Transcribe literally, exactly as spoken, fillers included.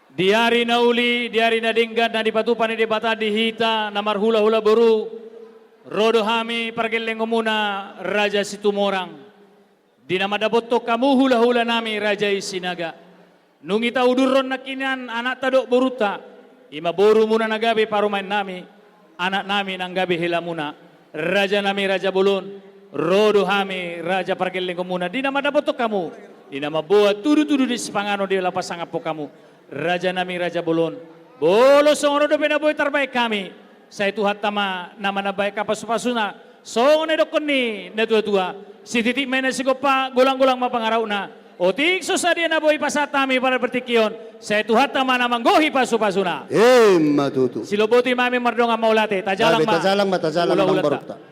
Di ari na uli, di ari na denggan na dipatupa ni Debata di hita na marhulahula boru, ro do hami pargellengonmuna Raja Situmorang. Di na mandapothon hamu hulahulanami Raja i Sinaga. Nunga taudurhon nangkiningan anakta dohot borunta, i ma borumuna na gabe parumaennami, anaknami nang gabe helamuna. Rajanami raja bolon, ro do hami raja pargellengonmuna di na mandapothon hamu, di na mamboan tudutudu ni sipanganon di laho pasangaphon hamu. Rajanami raja bolon, molo songon on dope na boi tarbahen hami, sai Tuhanta ma na manambahen hapasupasuna. Songon na nidokkon ni natuatua, sititi ma i na sigompa, golanggolang ma pangarahutna. Otik so sadia na boi pasahat hami pada partingkian on, sai Tuhanta ma na manggohi pasupasuna. Emma tutu. Siloboti ma hami mardongan mauliate. Tajalang ma. Tajalang ma, tajalang ma hulahulanta.